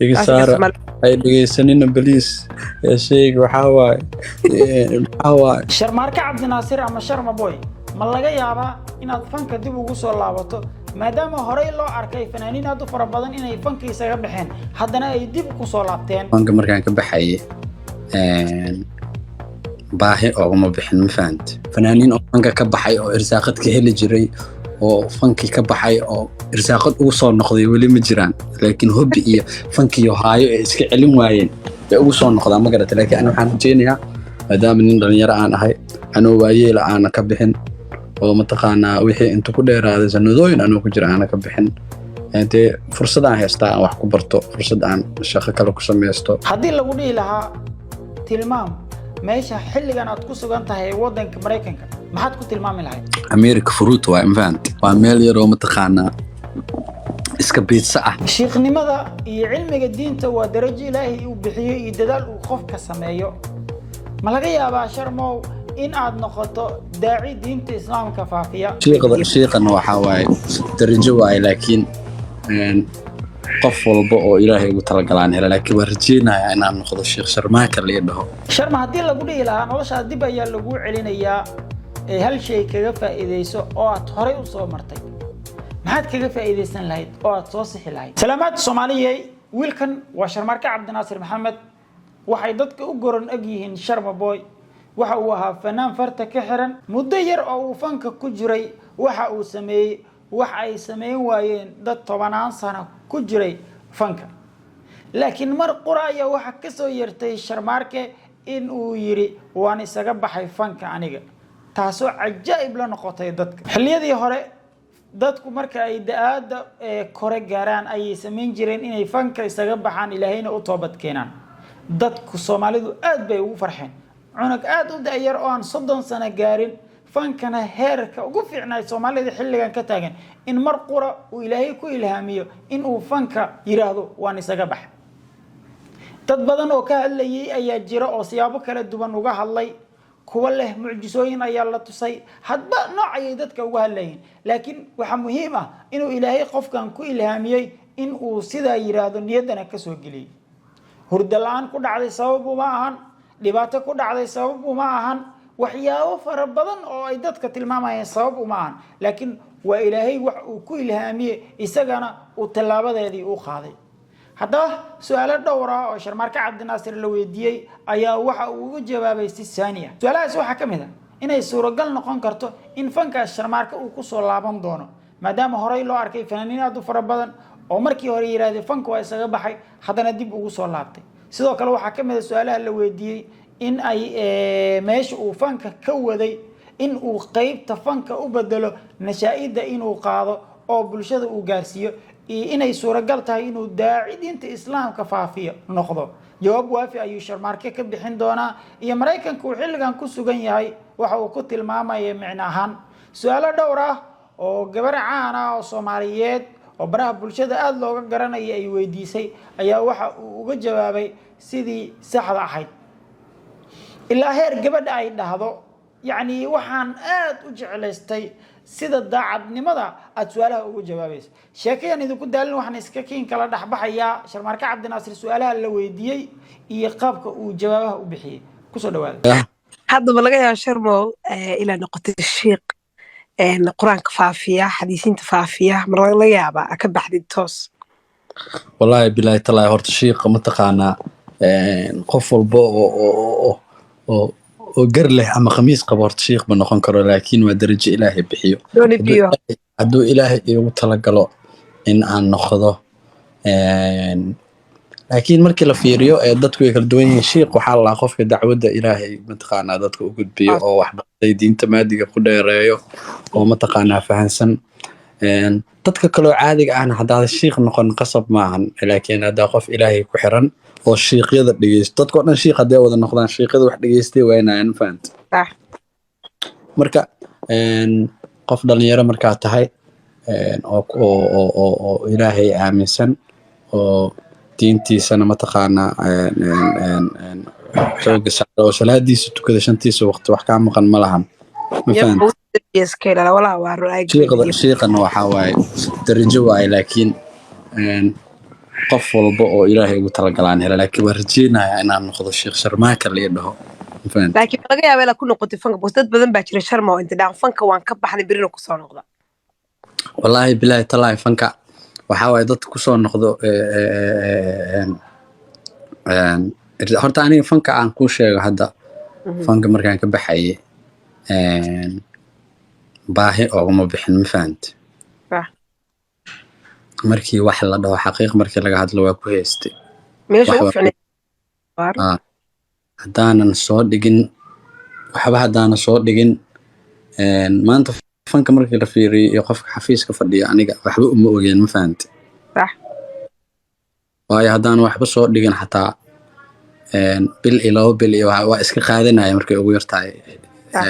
Iga saara, hay dhegeysanina please. Sheeg, waxaa waaye, maxaa waaye? Sharmaarke Cabdinaasir ama Sharma Boy, ma laga yaabaa inaad fanka dib ugu soo laabato, maadaama horey loo arkay fanaaniin aad u fara badan inay fanka isaga baxeen, haddana ay dib ku soo laabteen? Fanka markaan ka baxayay baahi ooguma bixin, ma fahant? Fanaaniin oo fanka ka baxay oo irsaaqad ka heli jiray oo fankii ka baxay oo irsaaqad ugu soo noqday weli ma jiraan, laakiin hobby iyo fankiyo haayo ay iska celin waayeen bay ugu soo noqdaan, ma garata? Laakiin ani waxaan rajeynayaa, maadaama nin dhalinyaro aan ahay, anoo waayeela aana ka bixin oo mataqaanaa wixii inta ku dheeraaday sanadooyin anoo ku jira aana ka bixin, dee fursad aan haystaa aan wax ku barto, fursad aan shaqo kale ku samaysto. Haddii lagu dhihi lahaa tilmaam meesha xilligan aad ku sugan tahay ee waddanka Maraykanka, maxaad ku tilmaami lahayd? America fruit waay, ma fahant? Waa meel yaroo mataqaanaa iska biidsa ah. Shiikhnimada iyo cilmiga diinta waa darajo Ilaahay uu bixiyey iyo dadaal uu qofka sameeyo. Ma laga yaabaa, Sharmow, in aad noqoto daaci diinta Islaamka faafiya? Shiiqda, shiiqana waxaa waaye darajo waaye, laakiin qof walba oo Ilaahay ugu talagalaan hela, laakiin waan rajeynayaa inaan noqdo Sheekh Sharmaaka lii dhaho. Sharma, haddii lagu dhihi lahaa noloshaas dib ayaa laguu celinayaa ee hal shay kaga faa'iidayso oo aad horay u soo martay, maxaad kaga faa'iidaysan lahayd oo aad soo sixi lahayd? Salaamaad Soomaaliyey. Wiilkan waa Sharmaarke Cabdinaasir Maxamed, waxay dadka u goran og yihiin Sharma Boy. Waxa uu ahaa fanaan farta ka xiran. Muddo yar oo uu fanka ku jiray waxa uu sameeyey wax ay sameyn waayeen dad tobanaan sano ku jiray fanka. Laakiin mar qura ayaa waxaa kasoo yeertay Sharmaarke in uu yidhi "Waan isaga baxay fanka aniga", taasoo cajaa'ib la noqotay dadka. Xilliyadii hore dadku marka ay da-aada kore gaaraan ayay samayn jireen inay fanka isaga baxaan, Ilaahayna u toobad keenaan. Dadku Soomaalidu aad bay ugu farxeen cunug aad u da-yar oo aan 30 sano gaarin, fankana heerka ugu fiicnaay Soomaalida xilligan ka taagan, in mar qura uu Ilaahay ku ilhaamiyo in uu fanka yiraahdo "Waan isaga baxay". Dad badan oo ka hadlayay ayaa jira oo siyaabo kala duwan uga hadlay, kuwa leh mucjisooyin ayaa la tusay, hadba nooc ayay dadka uga hadlayeen. Laakiin waxaa muhiim ah inuu Ilaahay qofkan ku ilhaamiyey in uu sidaa yiraahdo, niyaddana kasoo geliyey. Hurdo la-aan ku dhacday sabab uma ahan, dhibaato ku dhacday sabab uma ahan, waxyaabo fara badan oo ay dadka tilmaamayeen sabab uma ahan, laakiin waa Ilaahay wax uu ku ilhaamiyey, isagana uu tallaabadeedii u qaaday. Haddaba su-aalo dhowr ah oo Sharmaarke Cabdinaasir la weydiiyey ayaa waxa uu uga jawaabay si saani ah. Su-aalahaas waxaa ka mid ah inay suuragal noqon karto in fankaas Sharmaarke uu kusoo laaban doono, maadaama horey loo arkay fanaaniin aad u fara badan oo markii hore yidhahdee fanka waa isaga baxay, haddana dib ugu soo laabtay. Sidoo kale waxaa ka mid a su-aalaha la weydiiyey in ay meesha uu fanka ka waday in uu qeybta fanka u bedelo nashaa-ida inuu qaado oo bulshada uu gaarsiiyo, iyo inay suuragal tahay inuu daaci diinta Islaamka faafiyo noqdo. Jawaab waafi ayuu Sharmaarke ka bixin doonaa, iyo Maraykanka uu xilligan ku sugan yahay waxa uu ku tilmaamaya micno ahaan. Su-aalo dhowr ah oo gabar caan ah oo Soomaaliyeed oo baraha bulshada aada looga garanaya ay weydiisay ayaa waxa uu uga jawaabay sidii saxda ahayd, ilaa heer gabadha ay dhahdo yacni waxaan aada u jeclaystay sida daacadnimada aada su-aalaha uga jawaabayso. Sheekayaan idinku daalin, waxaan iska kiin kala dhexbaxayaa Sharmaarke Cabdinaasir, su-aalaha la weydiiyey iyo qaabka uu jawaabaha u bixiyey. Kusoo dhawaada. Haddaba laga yaaba, Sharmow, inaad noqotay shiiq Qur-aanka faafiya, xadiisiinta faafiya, ma laga yaabaa ka baxdid toos? Wallaahi, bilaahi, talaahi, horta shiiqa mataqaanaa qof walba oo gar leh ama khamiis qabo horta shiiq ma noqon karo, laakiin waa darajo Ilaahay bixiyo. Dooni biyo. Hadduu Ilaahay iigu talagalo in aan noqdo, laakiin markii la fiiriyo ee dadku way kala duwan yihiin. Shiiq waxaa la lahaa qofka dacwadda Ilaahay mataqaanaa dadka u gudbiyo oo wax bartay, diinta maadiga ku dheereeyo oo mataqaanaa fahansan. Dadka kaloo caadiga ahna haddaad shiiq noqon qasab maahan, laakiin haddaa qof Ilaahay ku xiran oo shiiqyada dhegeysto, dadka oo dhan shiiq hadday wada noqdaan, shiiqyada wax dhegeystay waynayaan, fahant? Sax. Marka qof dhalinyaro markaa tahay oo Ilaahay aaminsan oo diintiisana mataqaanaa xooga saara oo salaadiisa tukada shantiisa waqti, wax kaa maqan ma lahan, ma fahant? Iska ilaala walaa, waa run ay. Shiiqda, shiiqana waxaa waaye darajo waaye, laakiin Qof walba oo Ilaahay ugu talagalaan hela, laakiin waan rajeynayaa inaan noqdo Sheekh Sharmaaka la ii dhaho. Ma fahanti? Laakiin laga yaaba inaad ku noqotay fanka, because dad badan baa jira, Sharma, oo inta dhaan fanka waan ka baxnay, berina kusoo noqda. Wallaahi, bilaahi, tallaahi, fanka waxaa waaye dadka kusoo noqdo. Horta aniga fanka aan kuu sheego hadda, fanka markaan ka baxayay baahi ooguma bixin, ma fahanti? Sax. Markii wax la dhaho xaqiiq, markii laga hadlo, waa ku haystay. Meesha wax ugu waa fiicnay waar. Haddaanan soo dhigin waxba, haddaanan soo dhigin maanta fanka markii la fiiriyo iyo qofka xafiiska fadhiya, aniga waxba uma ogeen, ma fahanti? Sax. Waayo, haddaanan waxba soo dhigin xataa bil iyo 2 bil iyo waa iska qaadanaya markay ugu yartahay. Sax.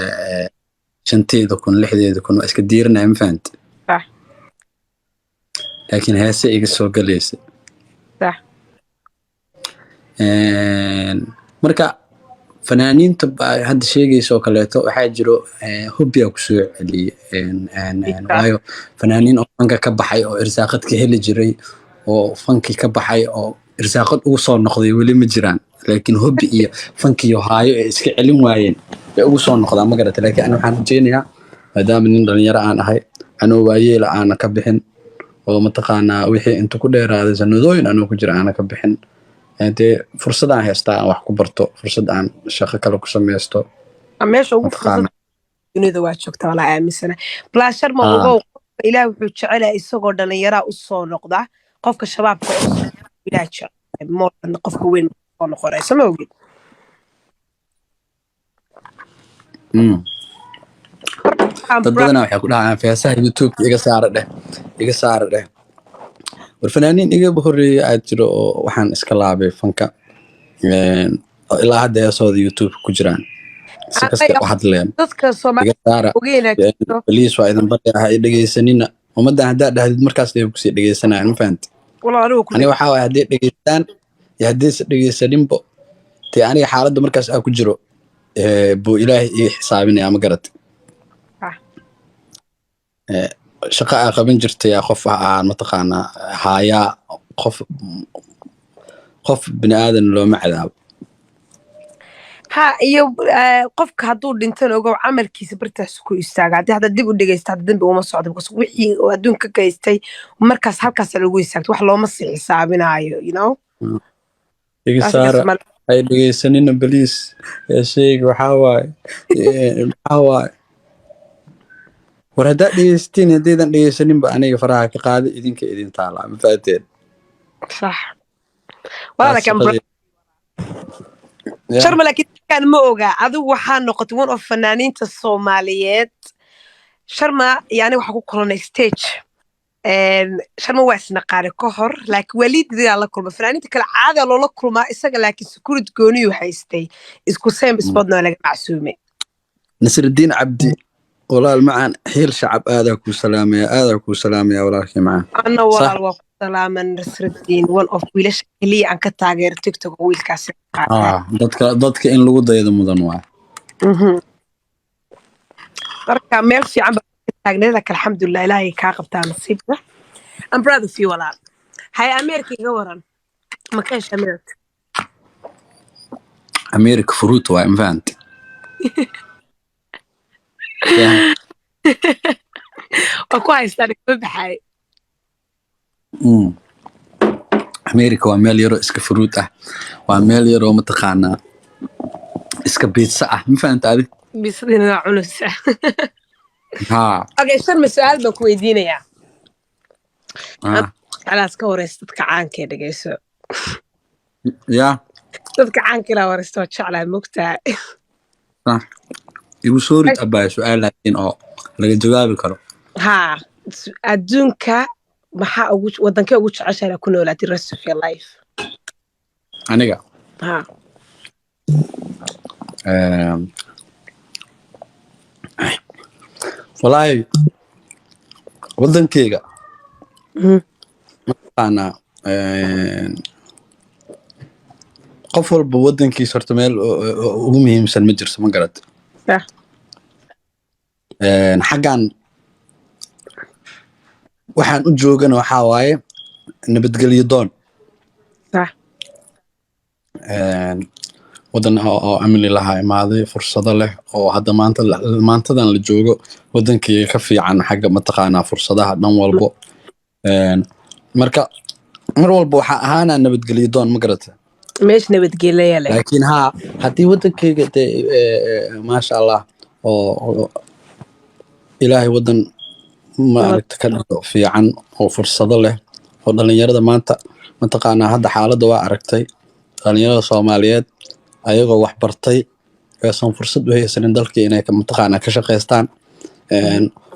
5,000, 6,000 waa iska diiranaya, ma fahanti? Sax. Laakiin heese iga soo galaysa. Sax. Marka fanaaniinta hadda sheegaysa oo kaleeto waxaa jiro hobbiyaa kusoo celiyey. Waayo, fanaaniin oo fanka ka baxay oo irsaaqad ka heli jiray, oo fankii ka baxay oo irsaaqad ugu soo noqday, weli ma jiraan. Laakiin hobby iyo fankiyo haayo ay iska celin waayeen bay ugu soo noqdaan, ma garata? Laakiin ani waxaan rajeynayaa, maadaama nin dhalinyaro aan ahay, anoo waayeela aana ka bixin, oo mataqaanaa wixii inta ku dheeraaday sanadooyin anoo ku jira aana ka bixin, dee fursad aan haystaa aan wax ku barto, fursad aan shaqo kale ku sameysto. Meesha ugu fursad mataqaana dunida waa joogta, walaa aaminsana. Plus, Sharma, ogow, qofka Ilaah wuxuu jecelahay isagoo dhalinyaraa u soo noqda. Qofka shabaabka u soo Ilaah jecel more than qofka weyn soo noqonaya, soo ma ogid? Dad badanaa waxay ku dhahayaan feesaha YouTube iga saara dheh, iga saara dheh. War fanaaniin iga horreeyay aad jiro oo waxaan iska laabay fanka, oo ilaa hadda heesooda YouTube ku jiraan, si kasta u hadleen. Dadka Soomaali Iga saara ogeynaa jirto. Baliis, waa idin barya, ha i dhegeysanina. Ummaddan haddaa dhahdid, markaas ay kusii dhegeysanayaan, ma fahanti? Walaa anigu ku Aniga waxaa waaye, hadday dhegeystaan iyo haddaysa dhegeysaninbo, dee aniga xaaladda markaas aa ku jiro buu Ilaahay ii xisaabinaya, ma garat? Shaqo aa qaban jirtay aa qof aan mataqaanaa haayaa, qof bini aadan looma cadaabo. Ha, iyo qofka hadduu dhintana, ogow, camalkiisa bartaas ku istaaga. Haddii hadda dib u dhegeysta, hadda dembi uma socdo, because wixii uu adduunka ka geystay markaas halkaas lagu istaagto, wax looma sii xisaabinaayo. Iga Taas saara. Hay dhegeysanina baliis. Sheyga waxaa waaye, maxaa waaye, war haddaad dhegeysatiin, haddaydan dhegeysaninba, aniga faraha ka qaada, idinka idin taalaa, ma fahateen? Sax walaa. Taas laakiin shaqadii. Sharma, laakiin dadkaan ma oga, adigu waxaa noqotay one of fanaaniinta Soomaaliyeed. Sharma yani waxaa ku kulanay stage. Sharma waa isnaqaani ka hor, laakiin waalidii la kulma. Fanaaniinta kale caada loola kulmaa isaga, laakiin security gooniyuu haystay, isku same spotna waa laga macsuumay. Nasrudiin Cabdi, walaal macaan, xiil shacab, aadaa kuu salaamaya, aadaa kuu salaamaya, walaalkii macaan. Ana sax walaal waa ku salaaman. Nasrudiin, one of wiilasha keliya aan ka taageero TikTok oo wiilkaasi. Dadka in lagu daydo mudan waa. Marka meel fiican baa ka taagneed, laakiin alxamdulilah, Ilaahay kaa qabtaa nasiibka. I'm proud of you, walaal. Hay, America iga waran, ma ka hesha America? America fruit waay, ma fahanti? Yeah. Waa ku haystaan, igama baxay. America waa meel yaroo iska fruit ah, waa meel yaroo mataqaanaa iska pizza ah, ma fahanta adi? Bisadina waa cunaysa. Haa. Okay, Sharma, su-aal baan ku weydiinayaa. Jeclaas ka wareysta dadka caanka ee dhegeyso. Ya. Dadka caanka ilaa wareysta waa jeclahay, mogtahay? Sax, igu soo rid abaya su-aal laakiin oo laga jawaabi karo. Haa, adduunka maxaa ugu wadankee ugu jeceshahay inaad ku noolaatid rest of your life? Aniga? Haa. Walaahi wadankeyga mataqaanaa, qof walba wadankiisa horta meel ugu muhiimsan ma jirto, ma garat? Sax. Xaggan waxaan u joogana waxaa waaye nabadgelyo doon. Wadan oo amni lahaa imaaday, fursado leh, oo hadda maanta maantadan la joogo wadankayga ka fiican xagga mataqaanaa fursadaha dhan walbo. Marka mar walba waxaa ahaanaa nabadgelyo doon, ma garata? Meesha nabadgelya leh. Laakiin haa, haddii wadankayga dee maasha Allah oo Ilaahay wadan maaragta ka dhigo fiican oo fursado leh oo dhalinyarada maanta mataqaanaa hadda xaaladda waa aragtay, dhalinyarada Soomaaliyeed ayagoo wax bartay aysan fursad u haysanin dalkii inay mataqaanaa ka shaqaystaan,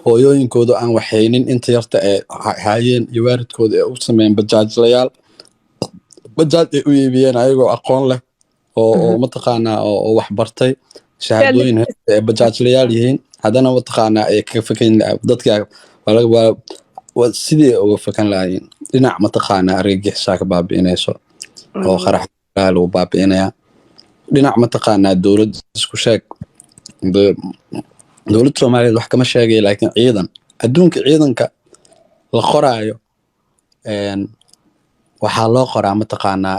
hooyooyinkoodu aan waxaynin inta yarta ee haayeen iyo waalidkooda ee u sameeyeen bajaajlayaal, bajaaj ay u iibiyeen ayagoo aqoon leh oo mataqaanaa oo wax bartay, shahaadooyin haysta ee bajaajlayaal yihiin, haddana mataqaanaa ay kaga fakan dadka waa sidii ay uga fakan lahaayeen. Dhinac mataqaanaa argagixisaa ka baabi'inayso oo qarax lagu baabi'inayaa, dhinac mataqaanaa dowlad isku sheeg, dowladda Soomaaliyeed wax kama sheegaya, laakiin ciidan adduunka ciidanka la qoraayo waxaa loo qoraa mataqaanaa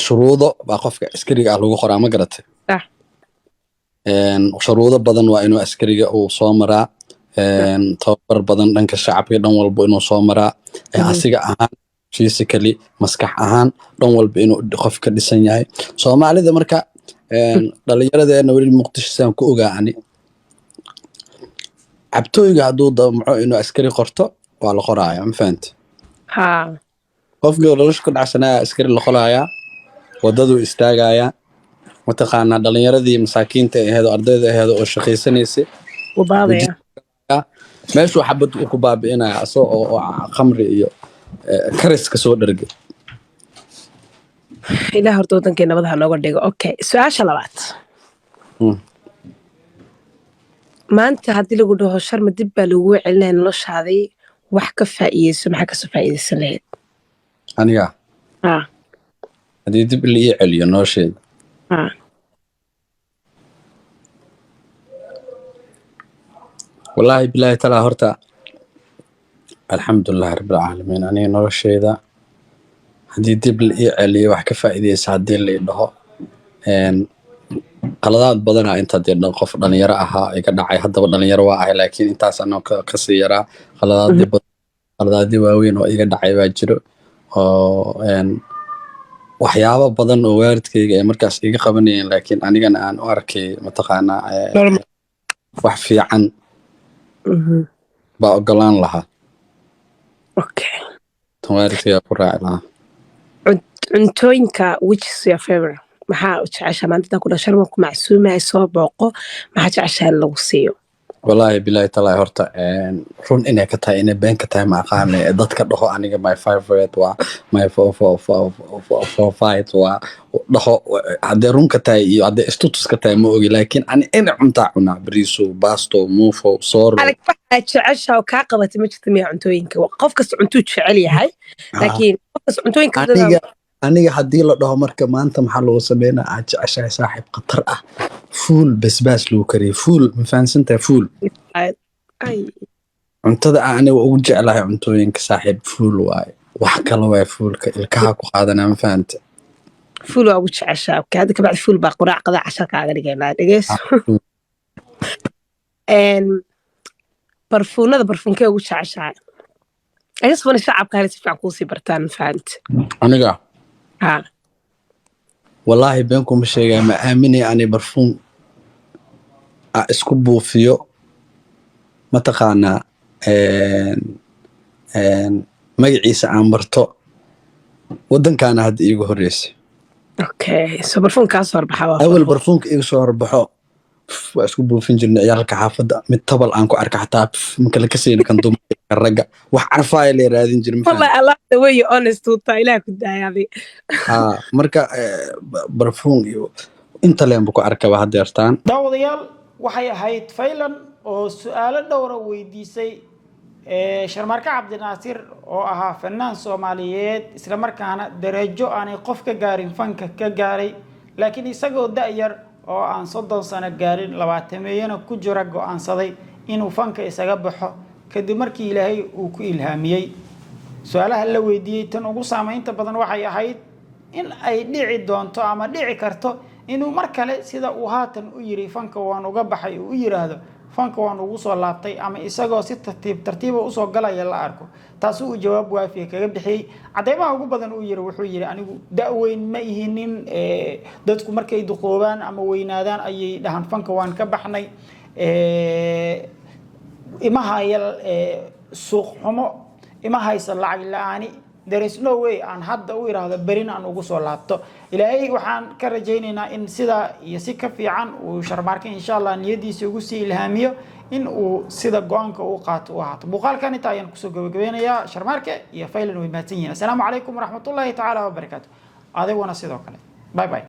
shuruudo baa qofka askariga ah lagu qoraa, ma garatay? Sax. Shuruudo badan waa inuu askariga uu soo maraa, tababar badan dhanka shacabka dhan walba inuu soo maraa, asiga ahaan physically, maskax ahaan, dhan walba inuu qof ka dhisan yahay. Soomaalida marka dhalinyaradeena weli Muqdisho saan ku ogaa ani, cabtooyga hadduu damco inuu askari qorto waa la qoraaya, ma fahante? Haa. Qofkii nolosha ku dhacsanaya askari la qorayaa, wadaduu istaagayaa, mataqaanaa dhalinyaradii masaakiinta ahayd oo ardayda ahayd oo shaqaysanaysay wabaadaya. Meeshuu xabad uu ku baabi'inaya asagoo oo khamri iyo karis ka soo dhargay. Ilaah horta wadankee nabad ha nooga dhigo. Okay, su-aasha labaad. Maanta haddii lagu dhaho Sharma dib baa lagugu celinaya noloshaadii, wax ka faa'iideyso, maxaa kasoo faa'iideysan lahayd? Aniga? Ah. Haddii dib la ii celiyo nolosheeda? Ah. Wallaahi bilaahi talaa, horta alxamdulilahi rabbilcaalamiin, aniga nolosheeda haddii dib la ii celiyo wax ka faa'iideysa haddii la ii dhaho, qaladaad badanaa inta dee qof dhalinyaro ahaa iga dhacay. Haddaba dhalinyaro waa ahay, laakiin intaas anoo kasii yaraa qaladaadii qaladaadii waaweyn oo iga dhacay baa jiro oo waxyaabo badan oo waalidkayga ay markaas iga qabanayeen, laakiin anigana aan u arkay mataqaanaa wax fiican baa ogolaan lahaa. Tan waalidkayga ku raaci lahaa. Cuntooyinka, which is your favorite? Maxaa u jeceshaa maanta intaan ku dhaho Sharma ku macsuumahay, soo booqo, maxaa jeceshaa in lagu siiyo? Wallaahi bilaahi talaahi, horta run inay ka tahay inay been ka tahay ma aqaane, dadka dhaho aniga my favorite waa my four four four four four five waa dhaho, haddee run ka tahay iyo haddee istutus ka tahay ma ogi, laakiin ani ina cuntaa cunaa: bariiso, basto, muufo, sooro. Alag waxaa jeceshaa oo kaa qabatay ma jirta miya? Cuntooyinka qof kasta cuntuu jecel yahay, laakiin qof kasta cuntooyinka Aniga haddii la dhaho marka maanta maxaa lagu sameynaa aad jeceshahay, saaxiib khatar ah, fuul basbaas lagu kariyay, fuul, ma fahansantahay? Fuul. Ay. Cuntada aan aniga ugu jeclahay cuntooyinka, saaxiib, fuul waaye. Wax kale waaye fuulka, ilkaha ku qaadanaa, ma fahante? Fuul waa ugu jeceshaa. Okay, hadda kabacdi fuul baa quraac, qada, casha kaaga dhigaynaa. Dhegeyso. Barfuunada, barfuunkee ugu jeceshahay? I just want shacabka hale si fiican kuusii bartaan, ma fahante? Aniga? Ha. Wallaahi been kuma sheegaya, ma aaminaya ani barfuun a isku buufiyo mataqaanaa magaciisa aan barto waddankaana hadda iigu horreysay. Okay, so barfuun kaa soo horbaxa waa Awal barfuunka iga soo horbaxo waa isku buufin jirnay ciyaalka xaafadda, mid tabal aan ku arka xataa marka la kasayna kan dumarka kan ragga wax carfaaya la raadin jiray, ma fahamtay? Wallahi Allah, the way you honest uu tahay, Ilaah ku daaya adi. Haa, marka barfuun iyo inta leenba ku arkaba haddeertaan. Daawadayaal, waxay ahayd Faylan oo su-aalo dhowra weydiisay Sharmaarke Cabdinaasir oo ahaa fanaan Soomaaliyeed, islamarkaana darajo aanay qof ka gaarin fanka ka gaaray, laakiin isagoo da-yar oo aan 30 sano gaarin, labaatameeyana ku jira, go-aansaday inuu fanka isaga baxo kadib markii Ilaahay uu ku ilhaamiyey. Su-aalaha la weydiiyey tan ugu saameynta badan waxay ahayd In ay dhici doonto ama dhici karto inuu mar kale, sida uu haatan u yiri "Fanka waan uga baxay", uu u yiraahdo "Fanka waan ugu soo laabtay", ama isagoo si tartiib tartiiba usoo galaya la arko. Taasi uu jawaab waafiya kaga bixiyey. Cadeymaha ugu badan uu yiri, wuxuu yiri: "Anigu da-weyn ma ihinin. Dadku markay duqoobaan ama weynaadaan ayay dhahaan 'Fanka waan ka baxnay.' Ima haya suuq xumo, ima haysa lacag la-aani. There is no way aan hadda u iraahdo berin aan ugu soo laabto." Ilaahay waxaan ka rajaynaynaa in sidaa iyo si ka fiican uu Sharmaarke, insha Allah, niyadiisa ugu sii ilhaamiyo in uu sida go-aanka uu qaato u ahaato. Muuqaalkan intaa ayaan kusoo gabagabeynayaa. Sharmaarke iyo Faylan way mahadsan yihiin. Assalaamu calaykum waraxmatullaahi tacaala wabarakaatu. Adiguna sidoo kale, bye bye.